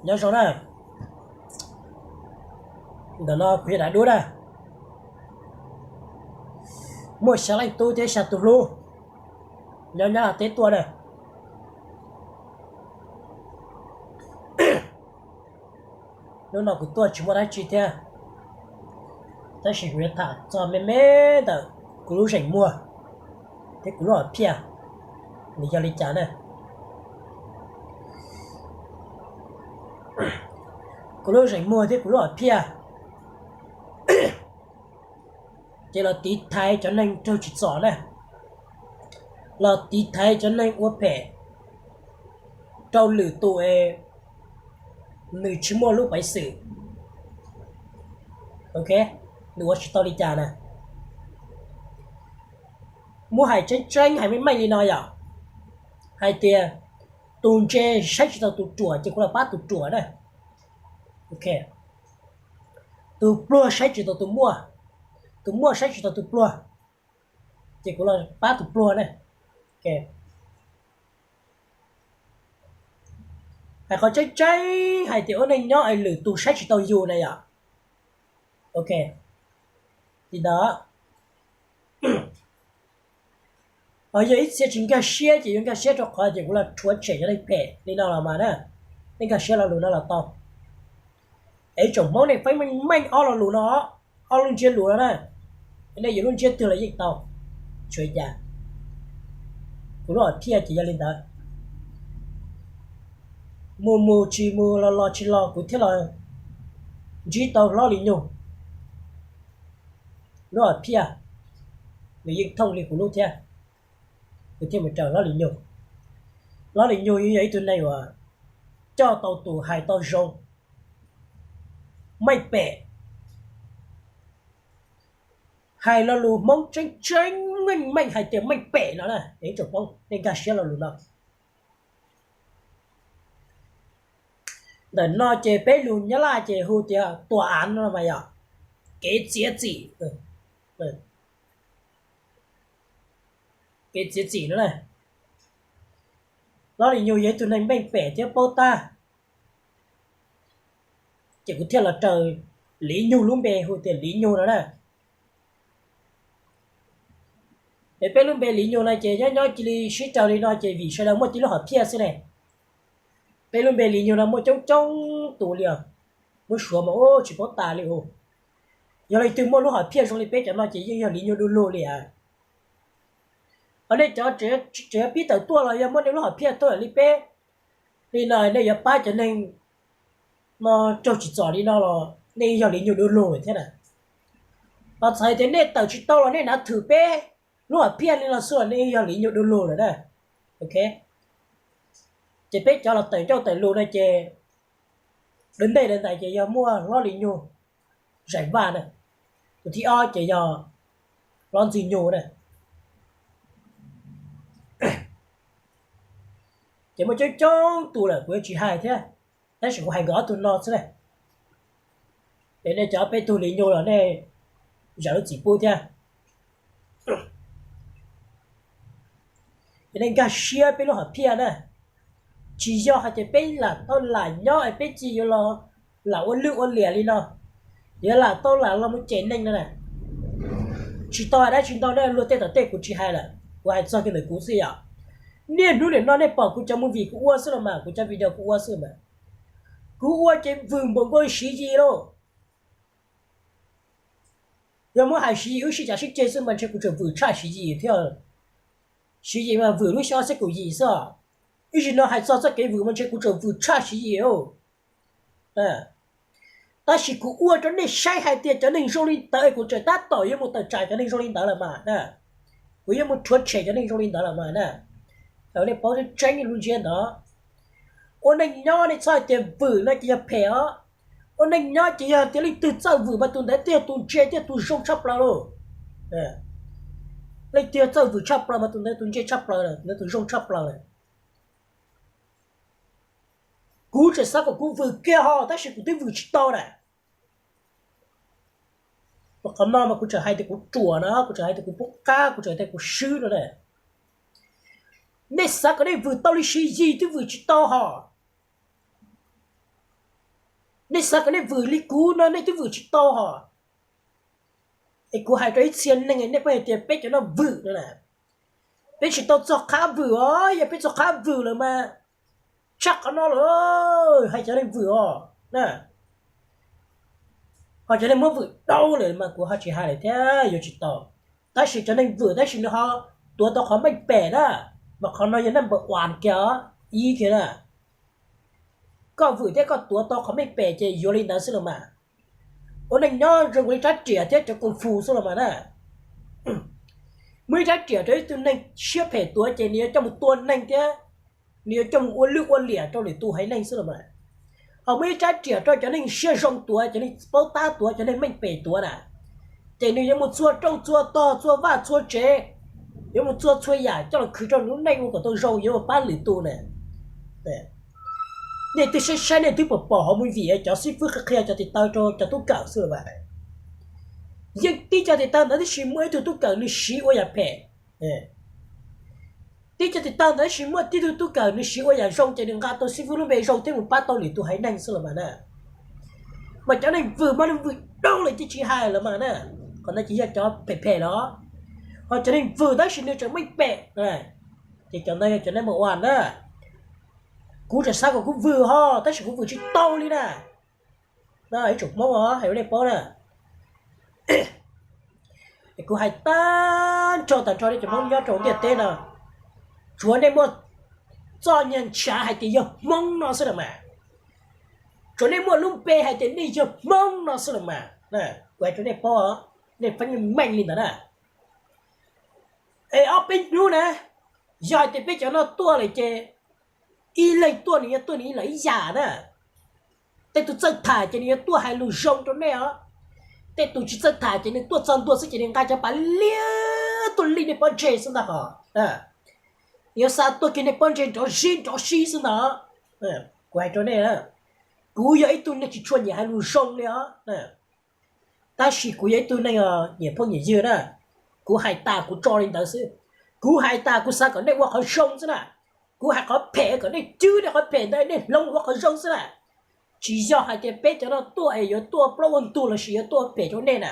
Nyob zoo na, ntawm no kuv yog Dav Duab na, muaj xya leej tub thiab xya tus hlub nyob Nyab Laj teb tuaj na. Hnub no kuv tuaj tsis muaj dab tsi thiab, tab sis kuv yuav tham txog me me ntawm kuv lub zeem muag thiab kuv lub hom phiaj, nws yog li cas na. Kuv lub zeem muag thiab kuv lub hom phiaj ces los tiv thaiv cov neeg raug tsim txom na, los tiv thaiv cov neeg ua phem rau lwm tus es nws tsis muaj lub peev xwm, ok, nws ua tsis tau li cas na. Muab hais tseeb tseeb hais meej meej li no yom, hais tias tus ntse saib tsis taus tus ruam ces kuv los pab tus ruam na. Ok, tus pluag saib tsis taus tus muaj, tus muaj saib tsis taus tus pluag, ces kuv los pab tus pluag na. Ok, hais qhov tseeb tseeb hais tias ua neej nyob es lwm tus saib tsis taus yus na yom. Ok, li ntawd, ho yog ib txhia tsis nkag siab ces yuav nkag siab rau qhov tias kuv los rhuav tshem cov neeg phem li no los mas na. Nej nkag siab lo lus no los tau. Es tsoom Hmoob nej feeb meej meej ob lo lus no, ob lub ntsiab lus no na, nej yuav lub ntsiab twg los yeej tau, tsis ua cas. Kuv lub hom phiaj ces yog li ntawd. Mus mus tsis mus los los tsis los kuv thiaj los ntsib tau Hlob Lis Nyug. Lub hom phiaj nws yeej thooj li kuv lub thiab, kuv thiaj mus raws Hlob Lis Nyug. Hlob Lis Nyug yog ib tug neeg uas coj tau tus hais tau zoo, meej pem. Hais lo lus Hmoob tseeb tseeb meej meej hais tias meej pem no na, nej nkag siab lo lus no. Ntawm no ces peb lus Nyab Laj ces hu tias tua av no mas yog kev txiav txim. Kev txiav txim no na, Hlob Lis Nyug yog ib tug neeg meej pem thiab paub tab, ces kuv thiaj los raws Lis Nyug lub npe hu tias Lis Nyug no na. Es peb lub npe Lis Nyug no ces nyob nyob cia li sib raws li no ces vim sawv daws muaj tib lub hom phiaj xwb ne. Peb lub npe Lis Nyug no muaj coob coob tus li os, muab suav mas ub tsis paub tas li os. Yog leej twg muaj lub hom phiaj zoo li peb cov no ces yeej yog Lis Nyug du lug li as. Ho nej cov tseem pib tawm tuaj los yog muaj nej lub hom phiaj tuaj li peb li no nej yuav pab cov neeg no raug tsim txom li no los nej yog Lis Nyug du lug lawm thiab na. Los txawm hais tias nej tawm tsis tau los nej hnav thwm peb lub hom phiaj li no xwb los nej yog Lis Nyug du lug lawm na. Ok, ces peb cov los tawm ncauj tawm lus no ces dawv ntej dawv ntais ces yog muaj Hlob Lis Nyug Zais Vaj na, tus thib ob ces yog Hlob Ntxwg Nyug na. Ces muaj coob coob tus lawm kuv yuav tsis hais thiab, tab sis kuv hais nkawd ob tug no xwb na. Ces nej cov peb tug Lis Nyug los nej zam lub txim pub thiab. Ces nej nkag siab peb lub hom phiaj na. Tsis yog hais tias peb lam tau lam nyob es peb cia yuav los lam ua lwj ua liam li no, yuav lam tau lam los mus cem neeg no na. Tsis tau hais dab tsi ntau, nej luag tej tom tej kuv tsis hais lawm, kuv hais txog kiag ntawm kuv xwb yom. Niaj hnub niam no nej pom kuv cov movie kuv ua xwb los mas, kuv cov video kuv ua xwb mas. Kuv ua ces vwm npaum nkaus Siv Yis lauj. Yog muab hais Siv Yis wb sib cav sib ceg xwb mas ntshe kuv tseem vwm tshaj Siv Yis thiab. Siv Yis mas vwm lub xyoo ob txhiab kaum yim xwb os. Ib zaug no hais txog txoj kev vwm mas ntshe kuv tseem vwm tshaj Siv Yis os. Tab sis kuv ua rau nej saib hais tias cov neeg zoo li ntawd es kuv tseem tab tom yuav mus tawm tsam cov neeg zoo li ntawd lawm mas na. Kuv yuav mus rhuav tshem cov neeg zoo li ntawd lawm mas na. Nej paub tseeb tseeb lub ntsiab ntawd. Ua neej nyob nej txhob hais tias vwm no ces yog phem os. Ua neej nyob ces yog tias leej twg txawj vwm mas tus ntawd thiaj yog tus ntse thiab tus zoo tshaj plaws lauj. Leej twg txawj vwm tshaj plaws mas tus ntawd tus ntse tshaj plaws lawm, tus ntawd tus zoo tshaj plaws lawm. Kuv tseem xav kom kuv vwm kiag ho tab sis kuv twb vwm tsis tau na. Qhov no mas kuv tseem hais tias kuv ruam no, kuv tseem hais tias kuv pub qab, kuv tseem hais tias kuv swb no na. Nej xav kom nej vwm tau li Siv Yis twb vwm tsis tau ho. Nej xav kom nej vwm li kuv no nej twb vwm tsis tau hos. Es kuv hais rau ib txhia neeg nej pheej hais tias peb cov no vwm no na. Peb tsis tau txog qhab vwm os, yog peb txog qhab vwm lawm mas tshaj qhov no lawm, hais cov neeg vwm os. Ho cov neeg muab vwm dhau lawm mas kuv ho tsis hais lawm thiab, yuav tsis tau. Tab sis cov neeg vwm tab sis nws ho tuav tau qhov meej pem na, mas qhov no yog number one kiag os, ib kiag na. Koj vwm thiab koj tuav tau qhov meej pem ces yuav li ntawd xwb los mas. Ua neej nyob zoo li rab riam thiab cov koom fu xwb los mas na. Muaj ib rab riam rau ib tug neeg siab phem tuav ces nws yuav coj mus tua neeg thiab nws yuav coj mus ua lwj ua liam rau lwm tus haiv neeg xwb los mas. Ho muaj ib rab riam rau cov neeg siab zoo tuav, cov neeg paub tab tuav, cov neeg meej pem tuav na, ces nws yuav mus txua rooj txua tog, txua vaj txua tsev, yuav mus txua txhua yam coj los khwv rau nws lub neej ua kom tau zoo, yuav mus pab lwm tus na. Nej twb saib saib nej twb pom pom hauv movie cov xib fwb qhia qhia cov tiv taw rau cov tub kawm xwb los mas. Yeej tib cov tiv taw ntawd tab sis muaj ib tug tub kawm nws siv ua yam phem. Tib cov tiv taw ntawd tab sis muaj tib tug tub kawm nws siv ua yam zoo ces nws nqa tau xib fwb lub npe zoo thiab mus pab tau lwm tus haiv neeg xwb los mas na. Mas cov neeg vwm mas neeg vwm dhau lawm ces tsis hais los mas na. Qhov ntawd ces yog cov phem phem los. Ho cov neeg vwm tab sis nws tseem meej pem, ces cov ntawd yog cov neeg mas ua na. Kuv tseem xav kom kuv vwm ho tab sis kuv vwm tsis tau li na. Ib tsoom Hmoob os, hais rau nej paub na, kuv hais tag nrho tag nrho nej cov Hmoob nyob rau ntiaj teb no, tsuav nej muaj txoj niag ntshav hais tias yog Hmoob no xwb los mas, tsuav nej muaj lub npe hais tias nej yog Hmoob no xwb los mas, kuv hais rau nej paub, nej feeb meej li ntawd na. Es ob peb hnub na, yog hais tias peb cov no tuaj lawm ces ib leeg tuaj nws yuav tuaj nws ib los ib yam na. Tej tus txawj tham ces nws yuav tuaj hais lus zoo rau nej os. Tej tus tsis txawj tham ces nws tuaj txog ntua xwb ces nws nqa cov pas liab tuaj li nej pob ntseg xwb ntag hos. Nws yuav xa tuaj kiag nej pob ntseg nrov zib nrov zib xwb ntag. Kuv hais rau nej, kuv yog ib tug neeg tsis tshua nyiam hais lus zoo li os. Tab sis kuv yog ib tug neeg nyiam phooj nyiam ywg na. Kuv hais tas kuv tso li ntawd xwb. Kuv hais tas kuv xav kom nej ua qhov zoo xwb na. Kuv hais qhov phem kom nej cwb nej qhov phem ntawd nej hloov ua qhov zoo xwb na. Tsis yog hais tias peb cov no tuaj es yuav tuaj plaub ua ntug lossis yuav tuaj phem rau nej na.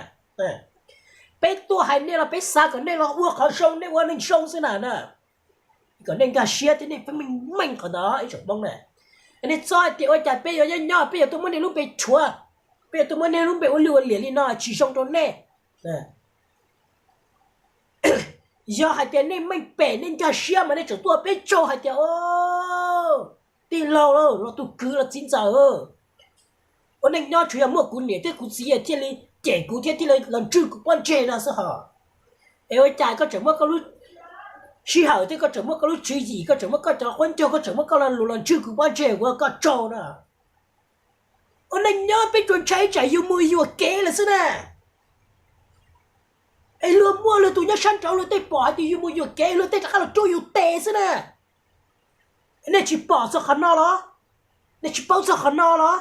Peb tuaj hais nej los peb xav kom nej los ua qhov zoo, nej ua neeg zoo xwb na na. Kom nej nkag siab thiab nej feeb meej meej qhov ntawd ib tsoom Hmoob na. Nej txhob hais tias ua cas peb yuav nyob nyob peb yuav tuaj muab nej lub npe rhuav, peb yuav tuaj muab nej lub npe ua lwj ua liam li no tsis zoo rau nej. Yog hais tias nej meej pem nej nkag siab mas nej tseem tuaj peb tsaug hais tias tij laug los tus kwv los txiv ntxawm, ua neej nyob tsuas yog muaj kuv niam thiab kuv txiv thiaj li cem kuv thiab thiaj li los ntswj kuv pob ntseg no xwb hos. Es ua cas koj tseem muab koj lub sij hawm thiab koj tseem muab koj lub tswv yim, koj tseem muab koj cov quab ncaug, koj tseem muab koj lo lus los ntswj kuv pob ntseg ua koj tsaug na? Ua neej nyob peb tsuas ntshai tsam yus mus yuam kev lawm xwb na. Es luag muaj luag tus nyob sab nraud luag tej pom hais tias yus mus yuam kev luag tej rov qab los rub yus tes xwb na. Nej tsis pom txog qhov no los? Nej tsis paub txog qhov no los?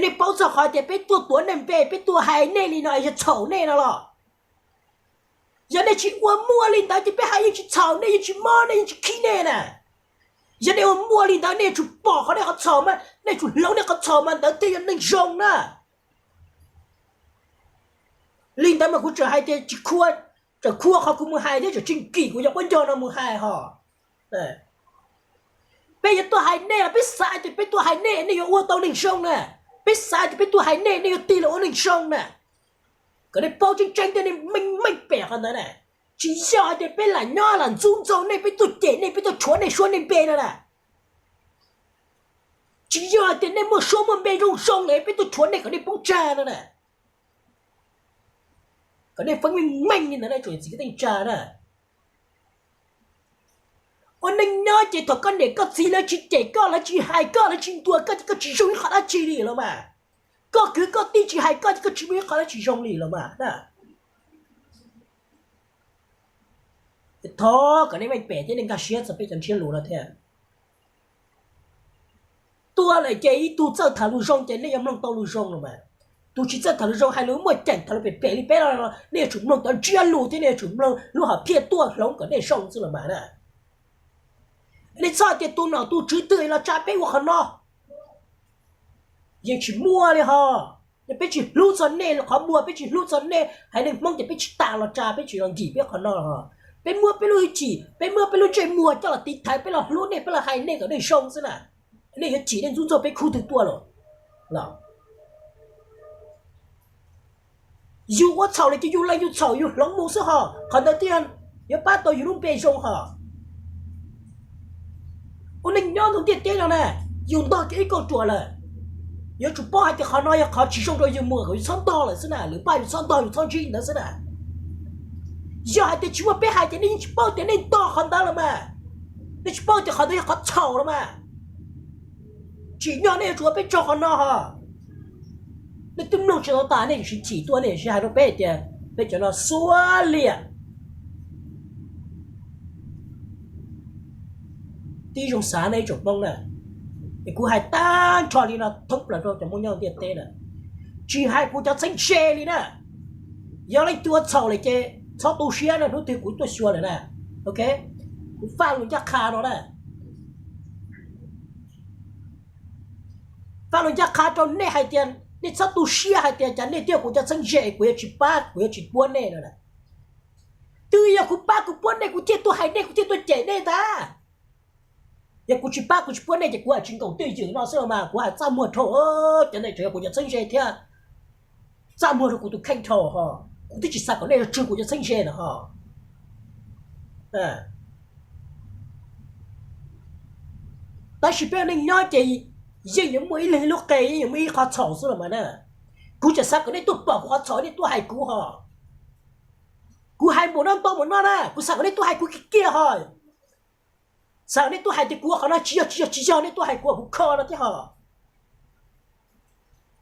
Nej paub txog qhov tias peb tuaj tuav nej npe, peb tuaj hais nej li no es yog txhaum nej no los? Yog nej tsis ua muaj li ntawd ces peb hais yeej tsis txhaum nej, yeej tsis mob nej, yeej tsis khib nej na. Yog nej ua muaj li ntawd nej yuav tsum pom qhov nej qhov txhaum mas, nej yuav tsum hloov nej qhov txhaum mas ntawd thiaj yog neeg zoo na. Li ntawd mas kuv tseem hais tias tsis khua, tseem khua qhov kuv mus hais thiab tseem tsis nkim kuv cov quab ncaug no mus hais hos. Peb yuav tuaj hais nej los peb xav tias peb tuaj hais nej, nej yuav ua tau neeg zoo na. Peb xav tias peb tuaj hais nej, nej yuav tig los ua neeg zoo na. Kom nej paub tseeb tseeb thiab nej meej meej pem qhov ntawd na. Tsis yog hais tias peb lam nyob lam ntxub ntxaug nej, peb tuaj cem nej, peb tuaj rhuav nej suab nej npe no na. Tsis yog hais tias nej muaj suab muaj npe zoo zoo lawm peb tuaj rhuav nej kom nej poob tsag no na. Kom nej feeb meej meej li ntawd nej tsuas txiv teej tsa na. Ua neej nyob ces thaum koj niam koj txiv lawv tsis cem koj, lawv tsis hais koj, lawv tsis ntuas koj ces koj tsis zoo ib qho dab tsi li los mas. Koj kwv koj tij tsis hais koj ces koj tsis muaj ib qho dab tsi zoo li los mas na. Thov kom nej meej pem thiab nej nkag siab txog peb cov ntsiab lus no thiab. Tuaj lawm ces ib tug txawj tham lus zoo ces nej yuav mloog tau lus zoo los mas. Tus tsis txawj tham lus zoo hais lus muaj ceem tham lus pem pem li peb no, nej yuav tsum mloog cov ntsiab lus thiab nej yuav tsum mloog lub hom phiaj tuaj hloov kom nej zoo xwb los mas na. Nej txhob hais tias tus nom tus tswv twg los tsa peb ua qhov no. Yeej tsis muaj li ho. Yog peb tsis hlub txog nej qhov muag, peb tsis hlub txog nej haiv neeg Hmoob ces peb tsis tas los tsa, peb tsis los nkim peb qhov no ho. Peb muab peb lub hwj chim, peb muab peb lub ntsej muag coj los tiv thaiv, peb los hlub nej, peb los hais nej kom nej zoo xwb na. Nej yuav chim nej ntxub ntxaug peb khub twg tuaj los los. Yus ua txhaum lawm ces yus lees yus txhaum yus hloov mus xwb ho, qhov ntawd thiaj yuav pab tau yus lub npe zoo ho. Ua neej nyob ntawm ntiaj teb no na, yus ntog kiag ib kauj ruam lawm, yuav tsum paub hais tias qhov no yog qhov tsis zoo rau yus mus kom yus txhob ntog lawm xwb na, lwm paj yus txhob ntog yus txhob ntsib ntawd xwb na. Yog hais tias tsis muaj peb hais ces nej yeej tsis paub tias nej ntog qhov ntawd los mas. Nej tsis paub tias qhov ntawd yog qhov txhaum los mas. Tsim nyog nej yuav tsum ua peb tsaug qhov no ho. Nej twb mloog tsis tau tas nej yuav siv chim tuaj, nej yuav siv hais rau peb tias peb cov no xuav liam. Tib zoo xav nej ib tsoom Hmoob na, es kuv hais tag nrho li no thoob plaws rau cov Hmoob nyob ntiaj teb na, tsis hais kuv cov txheeb ze li na. Yog leej twg ua txhaum lawm ces txhob tu siab na, hnub twg kuv tuaj xyuas lawm na. Ok, kuv faj lus ncaj qha no na, faj lus ncaj qha rau nej hais tias nej txhob tu siab hais tias cas nej thiaj kuv cov txheeb ze, kuv yuav tsis pab, kuv yuav tsis puab nej no na. Twb yog kuv pab kuv puab nej kuv thiaj tuaj hais nej, kuv thiaj tuaj cem nej ntag. Yog kuv tsis pab kuv tsis puab nej ces kuv hais tsis nkaus twj ywm no xwb los mas, kuv hais txaj muag dhau, cov ntawd tseem yog kuv cov txheeb ze thiab, txaj muag rau kuv tus kheej dhau ho. Kuv twb tsis xav kom nej yuav tswj kuv cov txheeb ze na ho. Tab sis peb ua neej nyob ces yeej yuav muaj ib leeg ib lub qe, yeej yuav muaj ib qhov txhaum xwb los mas na. Kuv tseem xav kom nej tuaj pom kuv qhov txhaum nej tuaj hais kuv ho. Kuv hais npaum no ntau npaum no na, kuv xav kom nej tuaj hais kuv kiag kiag ho. Xav kom nej tuaj hais tias kuv ua qhov no tsis yog, tsis yog, tsis yog, nej tuaj hais kuv, kuv kho no thiab ho.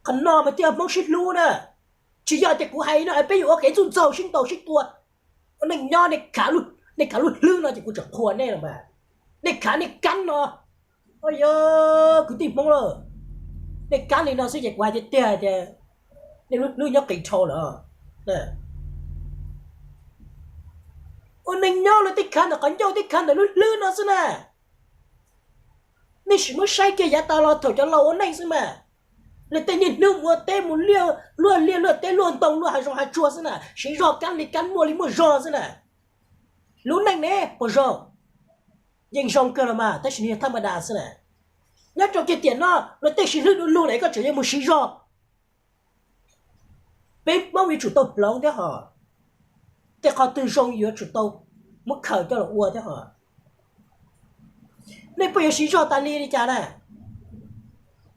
Qhov no mas thiaj Hmoob sib hlub na. Tsis yog tias kuv hais no peb yuav ua kev ntxub ntxaug sib ntaus sib tua. Ua neej nyob nej khav lub hlwb no ces kuv tseem qhuas nej los mas. Nej khav nej kab no, yog kwv tij Hmoob lawm, nej kab li no xwb ces kuv hais tiag tiag tias nej lub hlwb nyob qis dhau lawm. Ua neej nyob luag tej khav ntawm qhov ncauj, tej khav ntawm lub hlwb no xwb na. Nej sim muab saib kiag yav tas los thaum cov laus ua neej xwb mas, luag tej niaj hnub mus ua teb mus luaj liaj luaj teb luaj ntoo luaj hav zoov hav tsuag xwb na, siv zog kab li kab muaj li muaj zog xwb na. Lub neej ne puas zoo? Yeej zoo kawg los mas, tab sis nws yog thaj ma das xwb na. Nyob rau kiag tiam no luag tej siv hlwb du lug lawm koj tseem yuav mus siv zog. Peb Hmoob yuav tsum tau hloov thiab ho, tej qhov twg zoo yuav tsum tau muab khaws coj los ua thiab ho. Nej puas yuav siv zog tas li li cas na?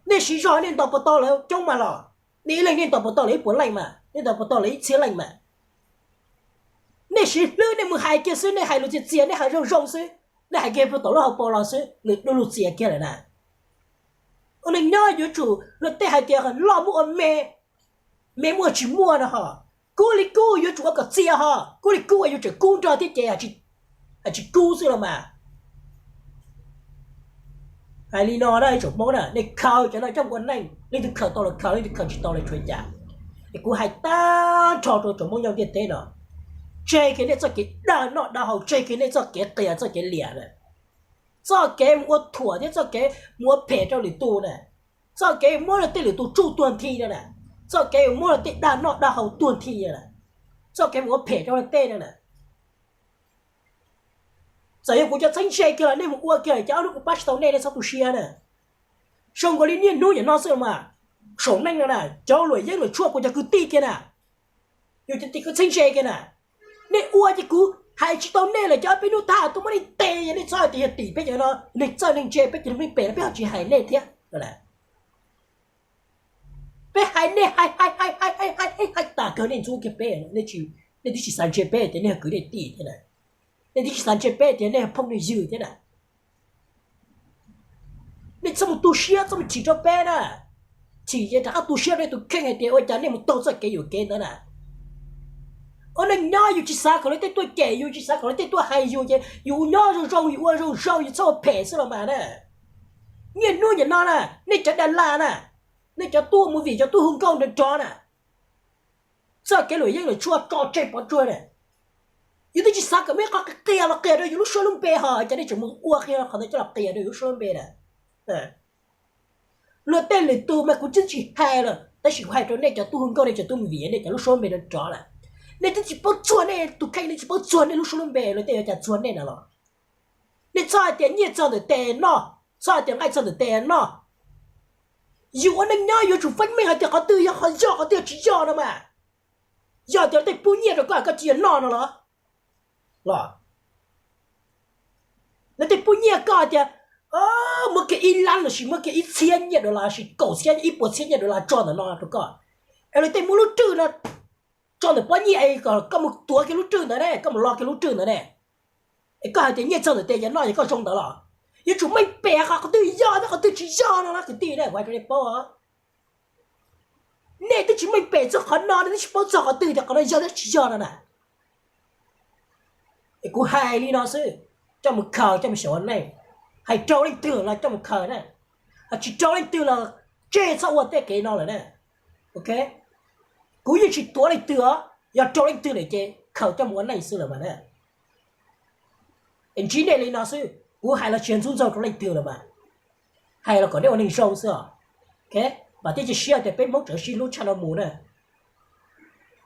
Nej siv zog nej ntaus puas tau lawv coob mas los? Nej ib leeg nej ntaus puas tau lawv ib puas leej mas, nej ntaus puas tau lawv ib txhiab leej mas? Nej siv hlwb nej mus hais kiag xwb, nej hais lus txias txias, nej hais zoo zoo xwb, nej hais kiag puag tom lub hauv paus los xwb, nws du lug txias kiag lawm na. Ua neej nyob yuav tsum luag tej hais tias loj muab ua me, me muaj tsis muaj no ho. Kub li kub yuav tsum ua kom txias ho, kub li kub yuav tsum kub nrog thiab ces tsis kub xwb los mas. Hais li no na ib tsoom Hmoob na, nej khaws cov no coj mus ua neej, leej twg khaws tau los khaws, leej twg khaws tsis tau los tshuav cas. Es kuv hais tag nrho rau tsoom Hmoob nyob ntiaj teb no, tseg kiag nej txoj kev dag noj dag haus, tseg kiag nej txoj kev qias txoj kev liam na, txoj kev mus ua thuam thiab txoj kev mus ua phem rau lwm tus na, txoj kev muab luag tej lwm tus tsuj tuag nthi no na, txoj kev muab luag tej dag noj dag haus tuag nthi na, txoj kev mus ua phem rau luag tej no na. Txawm yog kuv cov txheeb ze kiag los nej mus ua kiag lawm ces ob hnub kuv pab tsis tau nej, nej txhob tu siab na. Zoo nkaus li niaj hnub niam no xwb mas, saum neej no na, cov luam yeeb luam tshuaj kuv cov kwv tij kiag na, yus cov tim kwv txheeb ze kiag na, nej ua ces kuv hais tsis tau nej lawm ces ob peb hnub tag tuaj muab nej tes, yog nej txhob hais tias yog tim peb cov no neeg txawj neeg ntse, peb cov neeg pem no peb ho tsis hais nej thiab. Peb hais nej hais hais hais hais hais hais tas kawg, nej ntxub kiag peb, nej twb tsis xav ntse peb tias nej yog kwv nej tij thiab na, nej twb tsis xav ntse peb tias nej yog phooj nej ywg thiab na. Nej txhob mus tu siab, txhob mus chim rau peb na. Chim ces rov qab tu siab rau tus kheej hais tias ua cas nej mus taug txoj kev yuam kev ntawd na. Ua neej nyob yus tsis xav kom luag tej tuaj cem yus, tsis xav kom luag tej tuaj hais yus ces yus nyob zoo zoo, yus ua zoo zoo, yus txhob ua phem xwb los mas na. Niaj hnub niam no na, nej cov das las na, nej cov tub movie, cov tub hu nkauj nrov nrov na, txoj kev luam yeeb luam tshuaj tso tseg pov tseg na. Yus twb tsis xav kom muaj ib qho qia los qias rau yus lub suab lub npe ho cas nej tseem mus ua qhov ntawd coj los qias rau yus lub suab lub npe na. Luag tej lwm tus mas kuv twb tsis hais lawm, tab sis kuv hais rau nej cov tub hu nkauj, nej cov tub mus vim nej cov lub suab lub npe rov lawm. Nej twb tsis paub txuag nej tus kheej, nej tsis paub txuag nej lub suab lub npe, luag tej yuav cas txuag nej na los? Nej txhob hais tias nyiaj txog ntawm tes noj, txhob hais tias nqaij txog ntawm tes noj. Yus ua neej nyob yuav tsum feeb meej hais tias qhov twg yog qhov yog, qhov twg tsis yog no mas. Yog tias tej pub nyiaj rau koj koj tsis yog noj no los? Los lawv tej pub nyiaj koj tias muab kiag ib lab lossis muab kiag ib txhiab nyiaj dollar lossis kaum txhiab ib puas txhiab nyiaj dollar tso ntawm no rau koj, es lawv tej muab lub rwj no tso ntawm pob nyiaj es kom koj mus tuav kiag lub rwj ntawd ne, koj mus lo kiag lub rwj ntawd ne, es koj hais tias nyiaj txog ntawm tes yog noj, yog koj zoo ntawd los? Yuav tsum meej pem qhov twg yog thiab qhov twg tsis yog no na kwv tij, nej hais rau nej paub. Nej twb tsis meej pem txog qhov no, nej twb tsis paub txog qhov twg tias qhov no yog thiab tsis yog no na. Es kuv hais li no xwb, coj mus khaws coj mus xyaum ua neej. Hais raug leej twg los coj mus khaws na, tsis raug leej twg los tseg txhob ua tej kev no lawm na. Ok, kuv yeej tsis tuav leej twg os, yog raug leej twg lawm ces khaws coj mus ua neej xwb lawm mas na. Es ntsib nej li no xwb, kuv hais los tsis ntxub ntxaug rau leej twg lawm mas, hais los kom nej ua neeg zoo xwb os. Vam thiab cia siab tias peb Hmoob tseem sib hlub tshaj no mus na.